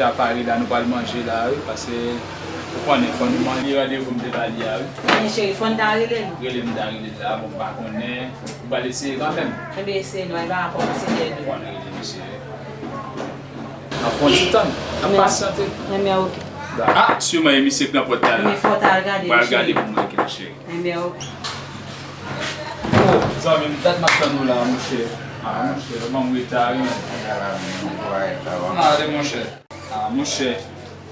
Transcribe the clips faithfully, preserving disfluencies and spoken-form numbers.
Apare la, nou pral manje la, wi, paske ou konnen, fò nou manje randevou m te ba li a, wi. Men cheri, fò n ta rele l. Rele m ta rele l la, bon, m pa konnen. M pral eseye kanmenm. Enben, eseye non, e pa rapò, se lè nou. Fò n rele misye. N ap fè yon ti tann. N ap pasyante. Enben, ok. Ah, siman e misye k nan pòt la la. Men fò w ta al gade, m pral gade pou mwen, ok, cheri. Enben, ok. Oh, zanmi m, dat m ap tann ou la, monchè. Ah, monchè, ban m reta, wi. Ale, monchè. Ah, monchè.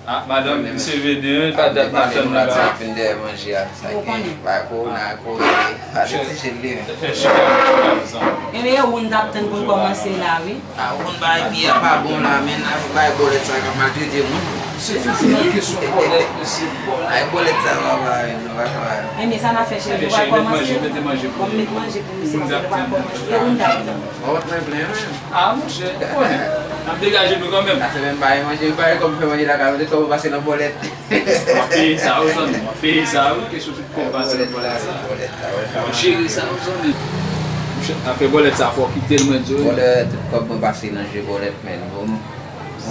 Ah, madanm, misye vede, wi, pa dat m ap tann ou la. Vin dèyè manje a, sa gen, bay kowona, kowona, ale ti jel li, wi. Fè chita, chita, zanmi. Enben, e ou n t ap tann pou l kòmanse la, wi. Ah, ou konn bagay pi a pa bon la, men n ap bay bòlèt sa k ap maltrete moun. Se toujou yon kesyon bòlèt, mesye, bòlèt. Ay, bòlèt sa va, va, nou va travay. Enben, sa n ap fè, cheri, nou pral kòmanse. Mete manje, mete manje pou li. Bon, m met manje pou misye, paske nou pral kòmanse. E ou n t ap tann? Ou pa t mwen plen, wi. Ah, monchè, ou konnen. N ap degaje nou kanmenm. Sa se menm bagay manje, bagay kòm fè manje lakay, ou te twò bon pase nan bòlèt. M ap peye sa, wi, zanmi, m ap peye sa, wi, kesyon tout kòb pase nan bòlèt sa. Bòlèt la, bòlèt la, bòlèt la. M ap jere sa, wi, zanmi. Monchè, afè bòlèt sa, fò w kite l, mwen di w. Bòlèt, tout kòb mwen pase nan je bòlèt, men. Bon,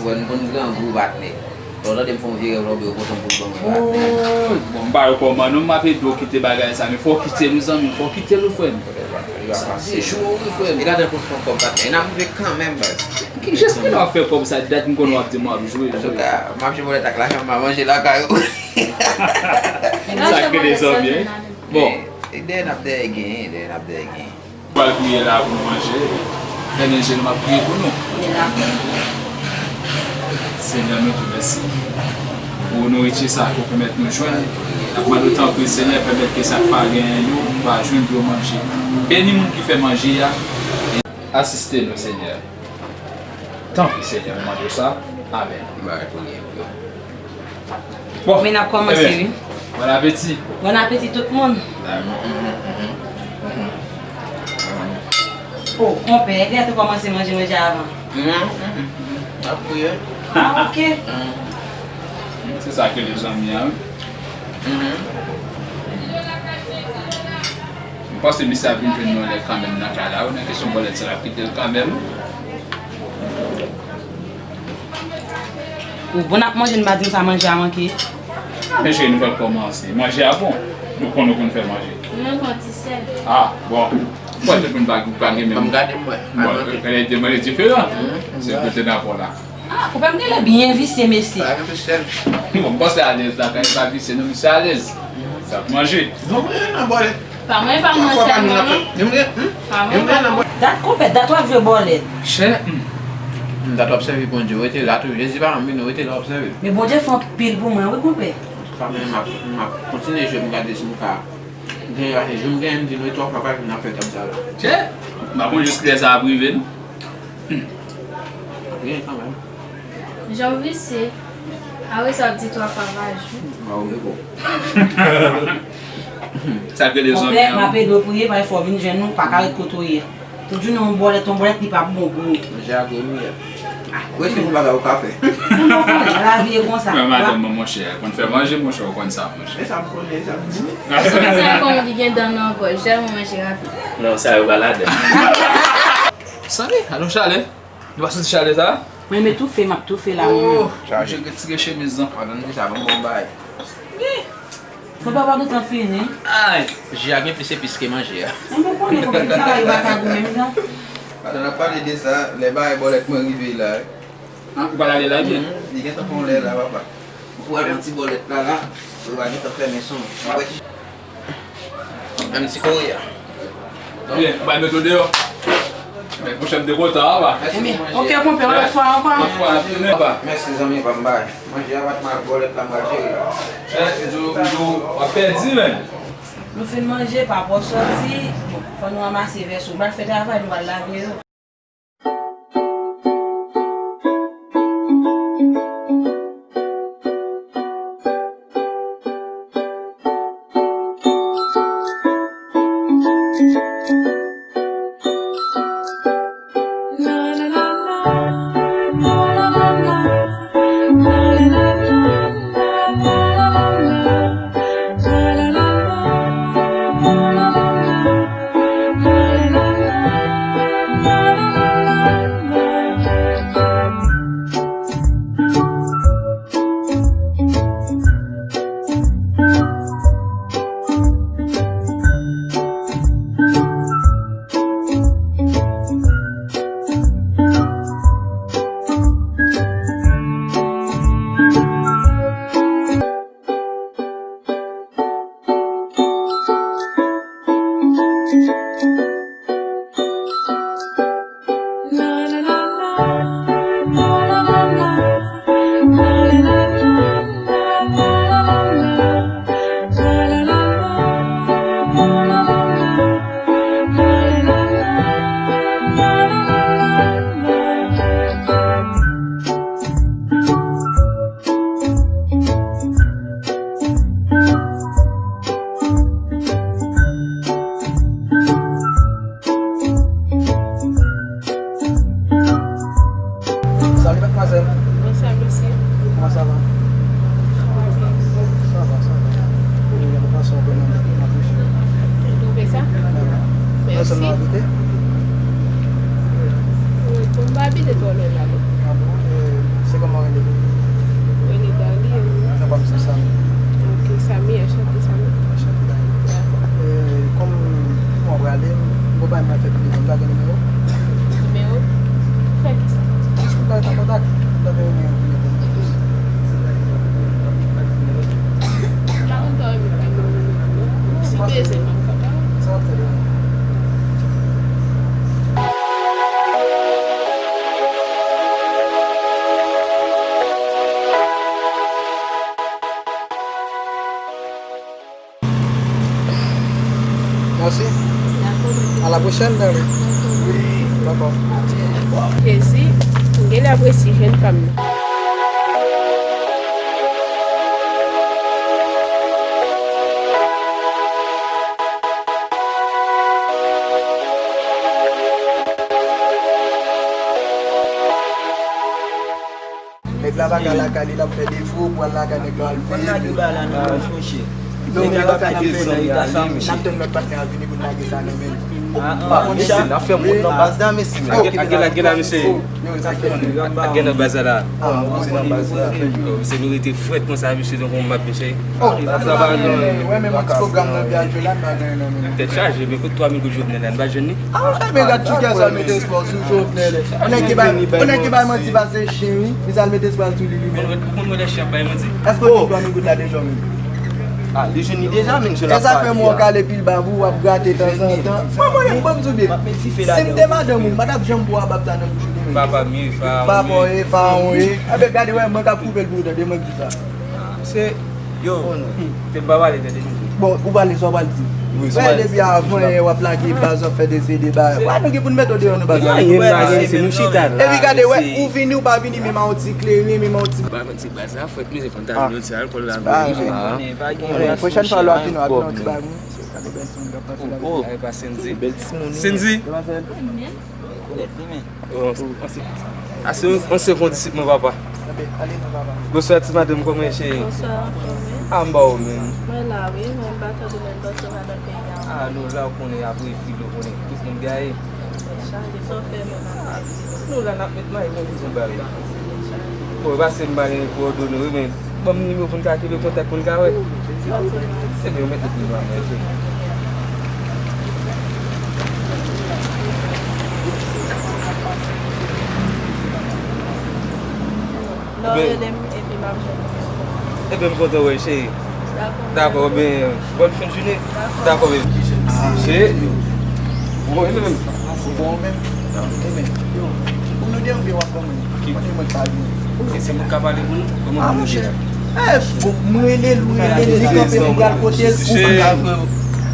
mwen, mwen grangou, patnè. Lè w tande m fè yon vye rèv la, oubyen w pote yon bout ban mwen, patnè. Bon, m pa wè kòman non, m ap ede w kite bagay sa, men fò w kite l, wi, zanmi, fò w kite l, wi, frè m. Sa de jou, wi, frè m. E ladan pou fè yon kòb, patnè. E n ap rive kanmenm, baz. Ki jès ki w ap fè kòb sa, dat m konnen w ap di m w ap jwe, jwe. Antouka, m ap jwe bòlèt ak lajan m ap manje lakay ou. Sa k rele zanmi, wi. Bon. E, e dèyè n ap dèyè genyen, dèyè n ap dèyè genyen. Pral priye la pou nou manje. Fèmen je nou, m ap priye pou nou. Senyè, nou di w mèsi pou nouriti sa ke w pèmèt nou jwenn. N ap mande w tanpri, Senyè, pèmèt ke sa k pa genyen yo, nou va jwenn pou yo manje. Beni moun ki fè manje a. Asiste nou, Senyè. Tanpri, Senyè, nou mande w sa. Amèn. Bon, men n ap kòmanse, wi. Bon apeti. Bon apeti tout moun. Oh, konpè, Edgar te kòmanse manje, manje avan. Ap priye. Ah, ok. Se sa ke lezanmi an, wi. M panse misye ap vin jwenn nou anlè kanmenm nan kay la, wi, nan kesyon bòlèt sa, l ap kite l kanmenm. Ou bon ap manje, n pa di m sa manje a manke. Men cheri, nou fèk kòmanse. Manje a bon. Nou konn, nou konn fè manje. Mwen pran ti sèl. Ah, bon. Mwen tout moun pa, pa gen menm. Ban m gade, mwen. Bon, e, e, de manje diferan. Se kote n ap la. Ah, konpè m genlè byen visye, mesye. Pa gen plis sèl. Bon, m panse alèz la, kan li pa visye, non, misye alèz. Sa ap manje. Bon, mwen nan bòlèt. Pa mwen, pa mwen sèlman, non. Pa mwen, pa mwen. Dat konpè, dat w ap jwe bòlèt. Chè, hmm. Dat w ap sèvi Bondye, w rete la tou. Jezi pa janm vini, w rete la w ap sèvi. Men Bondye fè anpil pou mwen, wi, konpè. Sa mwen, m ap, m ap kontinye jwe, m gade si m ka genyen, paske jou m genyen, m di nou, e twa fwa pa jou m ap fè kòb sa la. Chè, m pa konn jis kilè sa ap rive, non. Hmm. Ap genyen kanmenm. Jan w visye. Apre sa, w ap di twa fwa pa jou. Mwen, ou gen bon. Sa k rele zonbi an. Konpè, m ap ede w priye, paske fò w vin jwenn nou, pa ka ret kote w ye. Tout jounen yon bòlèt, yon bòlèt, li p ap bon pou ou. Manje a grenn ou ye. Ou eseye pou bagay ou ka fè. Ou konn, lavi e konsa. Men madanm mwen, monchè, konn fè manje, monchè, ou konn sa, monchè. E sa m konnen, e sa m di. Sa konn li gen dan nan gòj, tèlman manje rapid. Non, sa yo pa ladan. Sanble, alon chalè. Nou pa santi chalè sa? Mwen, men toufe, m ap toufe la, mwen. Oh, chaje retire chemiz lan. Madanm di sa, ban m bon bagay. Wi. Konpè, pa gentan fini. Ay, ji a gen plis epis ke manje a. Mwen, mwen konnen konpè travay yo pa ka gou menm jan. Pandan n ap pale de sa, lè bagay bòlèt mwen rive la. Ah, ou pral ale la, byen? Mhm, li gentan fè yon lè la, papa. Ou pral pran ti bòlèt la, la. Ou va gentan fèmen son. Menm ti kore a. Byen, bay met ou deyò. Men, monchè, m te kontan, apa. Ebyen, ok, konpè, yon lòt fwa ankò. Lòt fwa, ap tounen, apa. Mèsi, zanmi pa m, bay. Manje a pa t mal, bòlèt la, m pral jere la. Eh, m di w, m di w, w ap pèdi, men. Nou fin manje, papa w sòti. Bon, fò nou ranmase vès yo. M pral fè travay, nou pral lave yo. Kòman sa va? Sa va, sa va. Ou pase yon bon moman, m apresye. Ou twouve sa? Mèsi. Nan zòn nan w abite? Wi, bon, m pa abite twò lwen la, non. Ah bon? E, se kòman w rele? Mwen rele Darlie, e ou? Nan pa m se Samy. Ok, Samy, anchante, Samy. Anchante, Darlie. Dakò. E, kòm, kòm w prale, m gon bagay m pral fè pou li, m ta gen nimewo w? Nimewo? Fè kisa? Jis pou m ta ret an kontak. M ta fè yon nimewo pou li. M pa konn sa w renmen bay moun nimewo, non. Si w bezwen, m ap kapab. Sa w ap fè devan? Mèsi. Dakò, mèsi. À la prochaine, darling. Dakò. Dakò. Jezi, m genlè ap resi jwenn fanm nan. Nèg la pa ka lakay li, l ap fè defo pou al lakay nèg la, al veye. Non, men pa fè n ap fè nan eta sa, mesye. N ap tann lòt patnè a vini pou n lage sa nan men l. Ah, ah, mesye, n ap fè moun nan baz la, mesye. Ak gen, ak gen la, mesye. Yo, sa fè moun. Ak gen nan baz la. Ah, bon, se nan baz la. Yo, mesye, nou rete frèt konsa, mesye, donk on map, mesye. Oh, sa pa gen. Wè, men yon ti pwogram nan viyaj yo la, n pa gen nan men. Tèt chaje, men kote twa mil goud Jovenel la, n pa jwenn li? Ah, men gad chouke sa l mete espwa sou Jovenel. Yon nèg ki bay, yon nèg ki bay manti pase chen, wi. Li sa l mete espwa l sou li, li menm. Ou konn wè lè chen ap bay manti? Èske w jwenn twa mil goud la deja, menm? Ah, li jwenn li deja, men je la. E sa fè mwen w kale pil bab ou, w ap grate tanzantan. Mwen, mwen, mwen, ban m di w byen. Si m te madanm ou, m pa t ap janm bo a bab sa nan bouch ou, menm. Papa m ye, farawon m ye. Papa w ye, farawon w ye. Enben, gade, wè, mwen k ap koupe l pou ou, tande, mwen k di sa. Se Yo, te m pa pale, tande, mesye. Bon, ou pale sa w pral di. Wi, sa w pral di. Depi avan yè w ap lage baz, w ap fè de se de bagay. Wè, nou gen pou n mete w deyò, nou baz la. Anyen la, mesye, nou chita la. Epi gade, wè, ou vini, ou pa vini, menm a yon ti kleren, menm a yon ti. Ba, ti baz la, frèt, mesye, fò n ta vini yon ti alkòl la. Ti bagay, wi. Pwochèn fwa lè w ap vini, w ap vin yon ti bagay pou mwen, mesye. Gade bèl timoun k ap pase la. Oh, oh. Gade pa Senzi. Bèl timoun. Senzi. Demwazèl. Ase, ase kondisip mwen, papa. Bonswa, ti madanm, kòman w ye, cheri? Bonswa, anfòm wi. A, m ba w menm. Mwen la, wi, mwen m pa tande lè m panse w pa nan peyi a. A, nou la, w konnen, apre filo, w konnen, tout moun gaye. Tèt chaje, sa w fè menm apre filo? Nou la, n ap met mayi, bon, nou bay. Bon, pase m ba l kowòdone w, wi, men. Ban m nimewo w pou n ka kenbe kontak pou n ka wè. Ebyen, ou mete pou nou a manje. Non, rele m epi m ap jwenn ou. Ebyen, m kontan wè w, cheri. Dakò. Dakò, ebyen, bòn fen jounen. Dakò. Dakò, baby. Se ou bon menm. Ou bon menm. Ebyen, ou nou de oubyen w ap ban mwen? Kote mwen pa vini? E se moun k ap pale pou nou? Kòman pou nou di la? Eh, bon, m rele l, m rele l, li kanpe, m pral kote l, ou pa ka vre.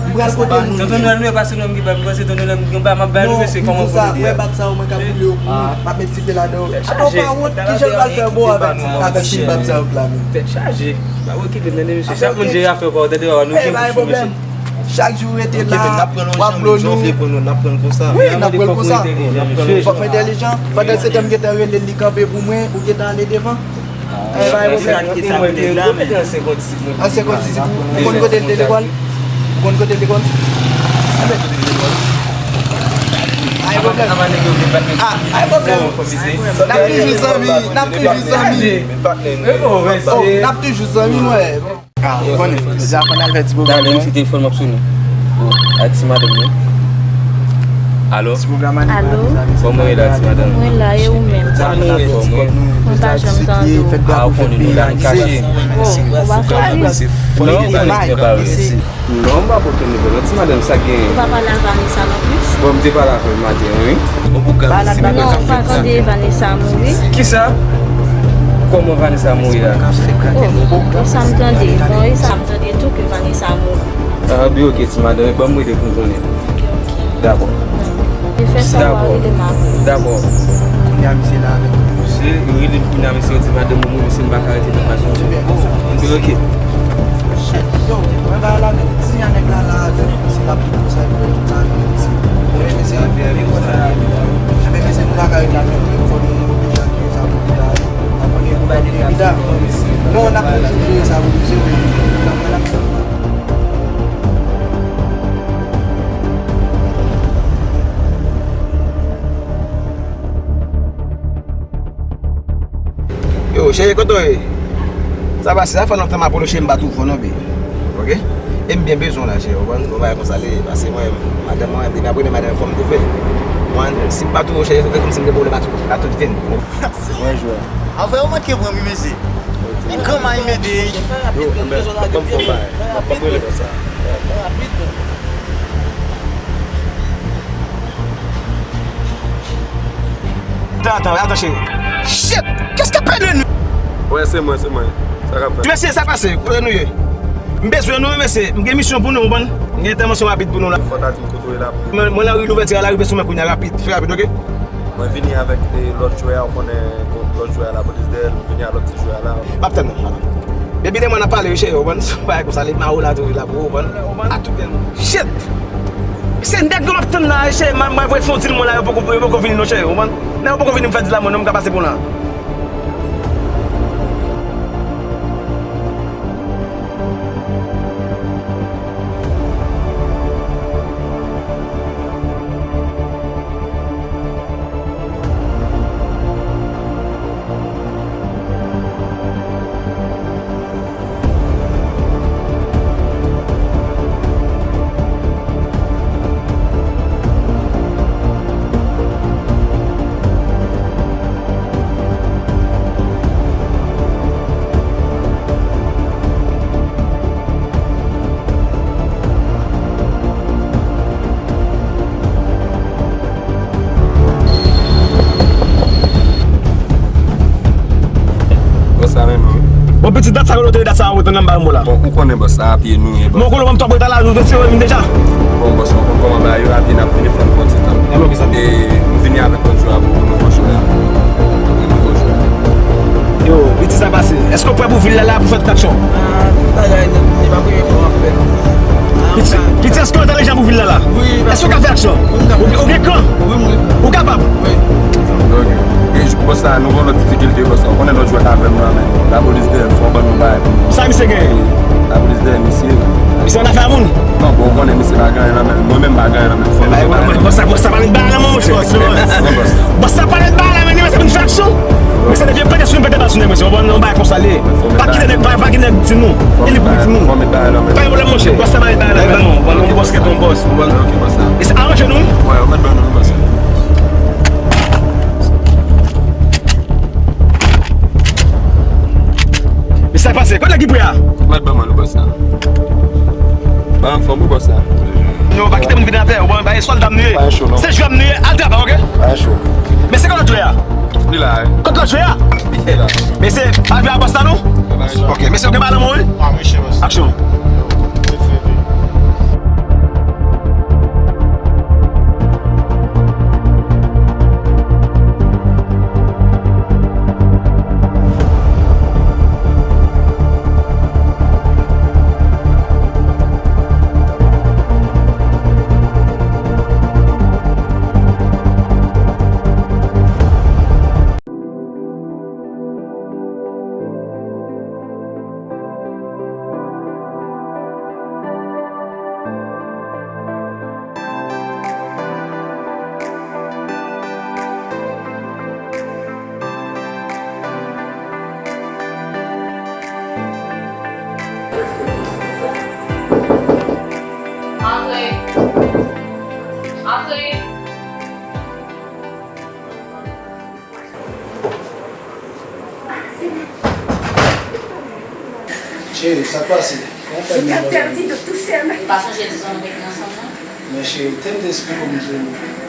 M pral kote l, nou. Tonton Nwèl, nou e pase nonm ki ba m panse, Tonton Nwèl, m gen ba m ap ba nou, mesye, kòman pou nou di a? Wè bab sa yo, mwen k ap boule yo pou ou, m ap met sipe ladan yo. Atò, w pa wont, kijan l pral fè bon avèk, avèk pil bab sa yo la menm? Tèt chaje. Pa okipe m, tande, mesye. Chak moun jere afè pa yo, tande, nou gen pou fou, mesye. Chak jou rete la, w ap blo nou. Wi, n ap pran l konsa. Fòk mwen entèlijan. Pandan se tan m gentan rele l, li kanpe pou mwen, ou gentan ale devan. Eh, pa gen pwoblèm. An senkant disip, ou konn kote l te lekòl? Ou konn kote l te lekòl? Pa gen pwoblèm. Ah, pa gen pwoblèm. N ap toujou zanmi, n ap toujou zanmi. Oh, n ap toujou zanmi, mwen. Ah, ou konnen, jodi a fò n al fè ti pwogram. Talè, m site telefòn m ap sonnen. Oh, a ti madanm nan. Alo? Ti pwogram anivèsè. Alo? Kòman w ye la, ti madanm? Mwen la, e ou menm? Sa nou anfòm, wi. Mwen pa janm tande w. Ah, ou konnen nou la, nou kache. Oh, ou pa fè anyen? Non, ou pa, ou pa resi. Non, m pa pote nouvèl non, ti madanm, sa k genyen? Ou pa pale a Vanessa non plis? Bon, m te pale avè l maten an, wi. Non, ou pa tande Vanessa mouri? Kisa? Kòman Vanessa mouri a? Oh, e sa m tande. Bon, e sa m tande tou ke Vanessa mouri. Ah, byen, oke, ti madanm, ban m rele pou m konnen. Oke, oke. Dakò. Dakò. E fè sa w a rele m apre. Dakò. Kounye a misye la avèk nou. Misye, yo rele m kounye a, misye, yo di madanm ou mouri, misye, m pa ka rete nan kay sa. Bon, oke. Shit, yo, mwen ba la menm. Si nèg la la avèk misye, l ap tout konsa, l ap tout sa avèk misye. Bon, men misye, men konsa, men misye, nou pa ka ret la menm, fò nou oblije ak yo sa pou pita. N ap konnen pou pita. Non, n ap toujou jere sa pou misye, men nan mwen n ap. Yo, cheri, kote w ye? Sa pase, sa fè lontan m ap pwoche m pa twouve w non, baby. Oke? E m byen bezwen w la, cheri. Ou konprann? Yon bagay konsa li ye. Paske mwen, madanm mwen, depi apre madanm fò m twouve l. Mwen, si m pa twouve w, cheri, se kòmsi m gen pwoblèm ak, ak tout vi m. Se mwen jwè. Avè, ou manke pran m wi, mesye. Men kòman y mete? Yo, enben, ban m fè yon bagay. Ban m rele konsa. Attends, attends, attends, chéri. Shit! Qu'est-ce que fait de nous? Wè, se mwen, se mwen. Sa k ap fèt? Mesye, sa pase? Kote nou ye? M bezwen nou, mesye. M gen misyon pou nou, ou konprann? M gen entèvansyon rapid pou nou la. Fò ta di m kote w ye la pou mwen. Mwen, mwen nan ri Louvèti a, la rive sou mwen kounye a, rapid, trè rapid, oke? Mwen vini avèk, e, lòt jwè a, ou konnen, lòt jwè a, lapolis dèyè l, mwen vini ak lòt ti jwè a la. M ap tann ou, m ap tann ou. Depi de mwen ap pale, cheri, ou konprann? Bagay konsa, li mawo la, tou, la, ou konprann? Ou konprann? A tout. Shit! Se nèg yo m ap tann la, cheri, mwen, mwen voye fon dil mwen la, yo poko, yo poko vini non, cheri, ou konprann? Nèg yo poko vini m fè dil la, mwen, non, m ka pase pou la. Bòs la menm, wi. Bon, pitit, dat sa yo te, dat sa yo te nan ba mo la. Bon, ou konnen bòs la, apye nou ye, bòs. Bon, konnen m twò preta la, nou te tire m deja. Bon, bòs, ou konn kòman bagay yo, apye n ap vini fè n pran ti tan. E m vini avèk lòt jwè a pou nou fè jwè a. Pou nou fè jwè a. Yo, pitit, sa pase. Èske w prè pou vin la, la, pou fè tout aksyon? Ah, tout bagay nèt, li pa premye fwa m ap fè. Pitit, pitit, èske w entèlijan pou vin la, la? Wi. Èske w ka fè aksyon? Ou, ou gen kran? Wi, wi. Ou kapab? Wi. Ok. E bòs la, nou gen lòt difikilte, bòs la. Ou konnen lòt jwè t avè m nan, men lapolis dèyè l, fò w ban nou bagay pou nou. Sa misye genyen? Lapolis dèyè misye. Misye annafè a moun? Non, bon, ou konnen misye pa gen anyen nan men l. Mwen menm pa gen anyen nan men m. Fò nou bay anyen nan men m. Bòs la, bòs la pa met bagay nan men w, monchè. Bòs la pa met bagay nan men li, men se pou n fè aksyon. Men se depi yo pete sou nou, pete bal sou nèg, mesye. Ou konprann? Yon bagay konsa li ye. Pa kite nèg, pa, pa kite nèg di nou. Li pou di nou. Pa gen pwoblèm, monchè. Bòs la pa met bagay nan men nou. Ban nou bòs, kèt yon bòs. E sa aranje nou, wi. Men sa pase? Kote nèg ki pre a? Mèt ban mwen, bòs la. Ban anfòm, wi, bòs la. Non, pa kite moun vide atè, ou konprann, pa gen sòlda m nou ye. Pa gen cho, non. Se jwè m nou ye, al travay, oke? Pa gen cho. Men se kote lòt jwè a? Li la, wi. Kote lòt jwè a? Li la. Men se pa jwè a bòs la, non? Li pa gen cho. Oke, men se oke, ba lanmò, wi. Ah, wi, chè, bòs. Aksyon. Antre. Antre. Cheri, sa k pase? Kòman w fè menm lè w vini? Ou pa sonje dizon nou te gen ansanm nan? Men cheri, te m te esplike w, m di w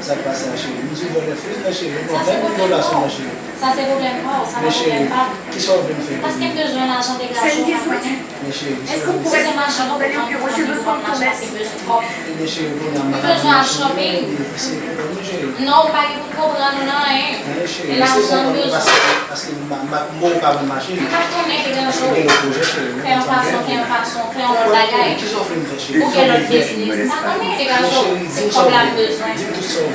sa k pase a, cheri. M di w vòlè fri, men cheri, nou pa menm relasyon nan, cheri. Sa se pwoblèm pa w, sa pa pwoblèm pa m. Men cheri, kisa w vle m fè? Paske m bezwen lajan degaje w, pa konnen. Men cheri, si se machann ou konn, ou konn nou konn mache pase bezwen kòb. Men cheri, kounye a m bezwen al shopping. Non, ou pa gen pou konprann ou nan anyen. E lajan m bezwen. Paske m pa, m pa, m pa konn machin. M pa konnen degaje w. Fè yon fason, fè yon fason, fè yon lòt bagay. Ou gen lòt biznis. M pa konnen degaje w. Se kòb la m bezwen.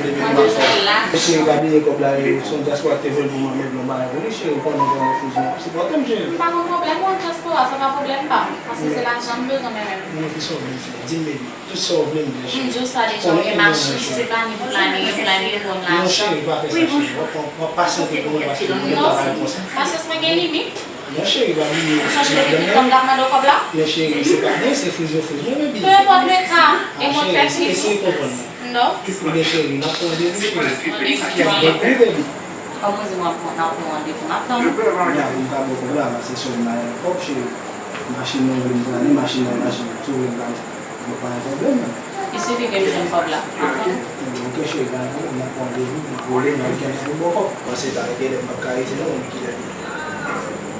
Mwen bezwen l la. Mesye, pa bliye kòb la, se yon dyaspora ki te voye l pou mwen, mwen bagay pou li, cheri, ou konnen kòman fouzi. Sipòte m, cheri. M pa konn pwoblèm ou an dyaspora, sa pa pwoblèm pa m. Paske se lajan m bezwen, men menm. Mwen ki sa w vle m fè? Di m, baby. Tout sa w vle m fè, cheri. M di w sa deja, w gen machin, si se pa ni pou l ale, pou l ale, pou l ale. Non, cheri, pa fè sa, cheri. W ap, w ap, w ap pasyante pou mwen, paske mwen gentan pa konsa. Pasyans mwen gen limit. Non, cheri, pa bliye. Ou sonje depi tout tan m t ap mande w kòb la? Men cheri, se pa mwen, se Frizo Friz mwen, baby. Peu importe le cas, e mwen fè Frizo. Eseye konprann mwen. Non. Ebyen, cheri, n ap pran randevou, cheri. N ap bon kou, baby. Kòm ou di m ap pran, n ap pran randevou, m ap tann ou. Nya, m pa ba w kòb la, paske sè m pa gen kòb, cheri. Machin nan vle m prale, machin nan, machin tou vle m prale. Yo pa gen pwoblèm, non. Il suffit ke m jwenn kòb la. M ap tann ou. Ebyen, ok, cheri, pa gen pwoblèm, n ap pran randevou, n ap rele, n ap kenbe pou bon kòb. Paske ta rete lè m p ap ka rete non, men kilè li ye?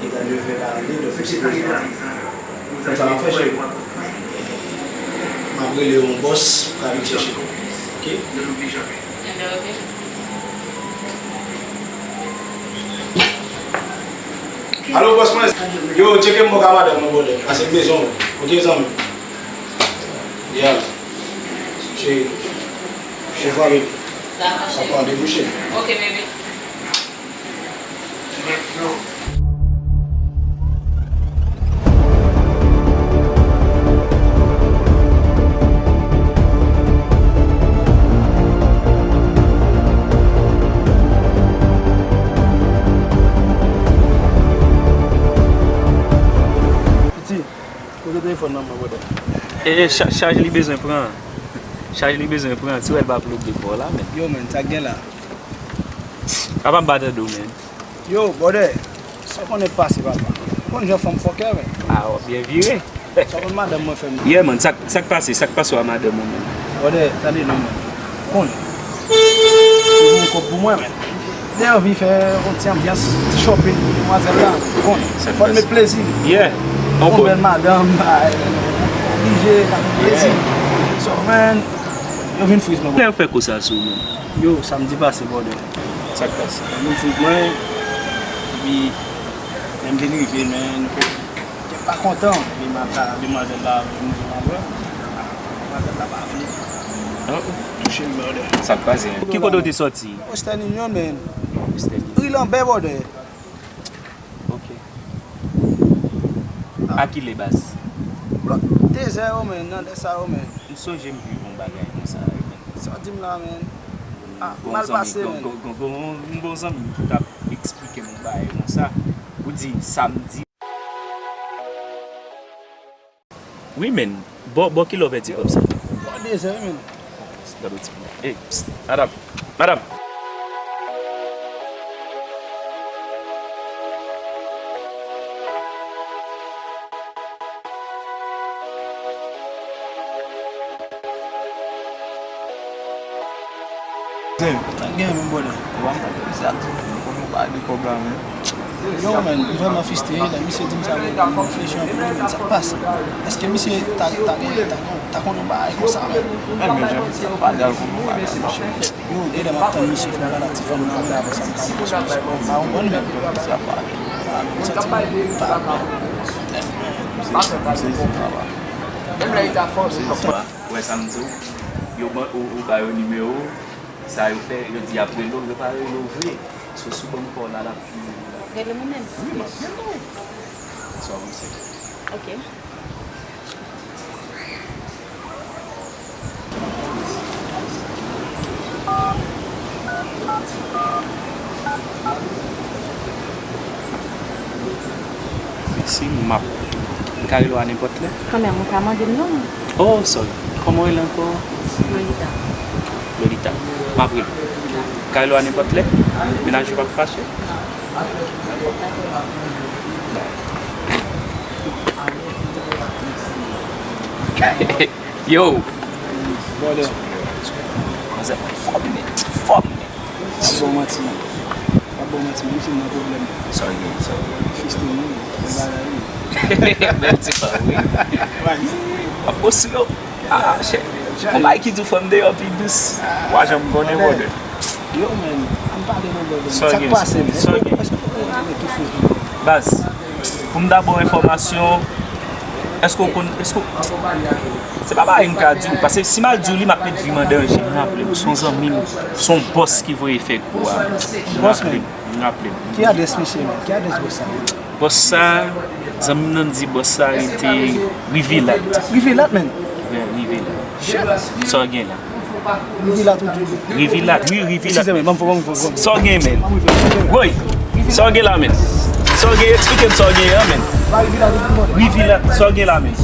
Li ta nèf è karannde, donk m sipoze ale. Konn sa m ap fè, cheri? M ap rele yon bòs pou ka vin chèche m. Ok? Ebyen, ok. Alo, bòs mwen. Yo, tcheke m bò ka madanm mwen, brother. Paske m bezwen w. Ok, zanmi? Yeah. Cheri. Cheri, fwa, baby. Dakò, cheri. Sa pran de bouche. Ok, baby. Piti, kote telefòn nan mwen, brother? E, e, cha-, chaj li bezwen pran. Chaj li bezwen pran. Ti wè l pa ploge bò la, men. Yo, men, sa k gen la? Papa m pa tande w, men. Yo, brother, sa w konnen pase, papa. Ou konn jan fanm fòkè, men. Ah, w ap byen vire. Sa w konn madanm mwen fè m? Yeah, man, sa, sa k pase, sa k pase w a madanm ou, men? Brother, tande non, men. Konn. Ou gen kòb pou mwen, men. Li anvi fè yon ti anbyans, ti shopping pou demwazèl la, ou konn. Fò n met plezi. Yeah. Yon bèl madanm, bay, oblije, n ap met plezi. So, man, yo vin friz mwen. Lè yo fè kou sa sou ou, men. Yo, samdi pase, brother. Sa k pase? Moun fout mwen, epi lè m vin rive, men, kè pa kontan, epi m ap la, demwazèl la vin di m anvè, demwazèl la pa vle touche m, brother. Sa k pase? Ki kote w te sòti? Western Union, men. Western Union. Ri Lanbè, brother. Ok. A kilè, baz? Bro, dezè yo, men, nan lè sa yo, men. M sonje m viv yon bagay konsa, wi, men. Sa w di m la, men? Ah, mal pase, men. Gon, gon, gon, gon, yon bon zanmi m ki t ap eksplike m yon bagay konsa. Ou di, samdi. Wi, men. Bò, bò kilè w pèdi kòb sa? Bò dezè, wi, men. Gade yon ti moun. Ey, pst, madanm. Madanm! Sa gen, men, brother. Ou pa konn sa k di, ou konn nou pa gen kòb la, men. Yo, man, m vrèman fristre, lè misye di m sa, men, m reflechi anpil, men, sa k pase? Èske misye ta, ta, ta, ta, ta konn yon bagay konsa, men? Men, men, jan misye ap pale a, l konn yon bagay, monchè. Yo, e lè m ap tann misye fè m pale ak ti fanm nan, men, apre sa, m ka pran sou misye. M pa konprann, men. Misye ap pale. Ah, men, m santi m pa byen. Bref, men. M sezi, m sezi, papa. Menm lè li ta fò, se konsa. Ou wè sa m di w? Yo ban, ou, ou ba yo nimewo, sa yo fè, yo di y ap rele w, yo pa rele w vre. So, si w ban m pa w la, l ap pi. Rele mwen menm? Wi, m ap rele w. So, avanse. Ok. Mèsi, m ap, m ka rele w a nenpòt lè? Kanmenm, ou ka mande m non. Oh, sorry. Kòman w rele ankò? Lolita. Lolita. M ap rele w. M ka rele w a nenpòt lè? Mennaj ou p ap fache? Yo! Brother. Manzè fò m nèt, fò m nèt. Pa bon manti. Pa bon manti, menm si m nan pwoblèm. Sa w gen, sa w gen. Fistini, se bagay wi. Menm ti pa wi. Ap posti yo. Ah, chè. Konpay ki di fò m deyò pi dous. Wa janm konnen brother. Yo, men, ann pale non, brother. Sa k pase, men? Èske w konn ki fou? Baz, pou m dabò enfòmasyon, èske w konn, èske w, se pa bagay m ka di w, paske si m al di w li, m ap met vi m an danje, m raple w, se yon zanmi m, se yon bòs ki voye fè kou a. Bòs, men. M raple m. Ki adrès misye, men? Ki adrès bòs sa? Bòs sa, zanmi m nan di bòs sa rete Rivilat. Rivilat, men. Yeah, Rivilat. Shit. Sa w gen la? Rivilat ou di? Rivilat, wi, Rivilat. Eskize, men, ban m fò, ban m fò, ban m fò. Sa w gen, men? Woy, sa w gen la, men? Sa w gen, eksplike m sa w gen an, men. Pa Rivilat ou di, mwen. Rivilat, sa w gen la, men?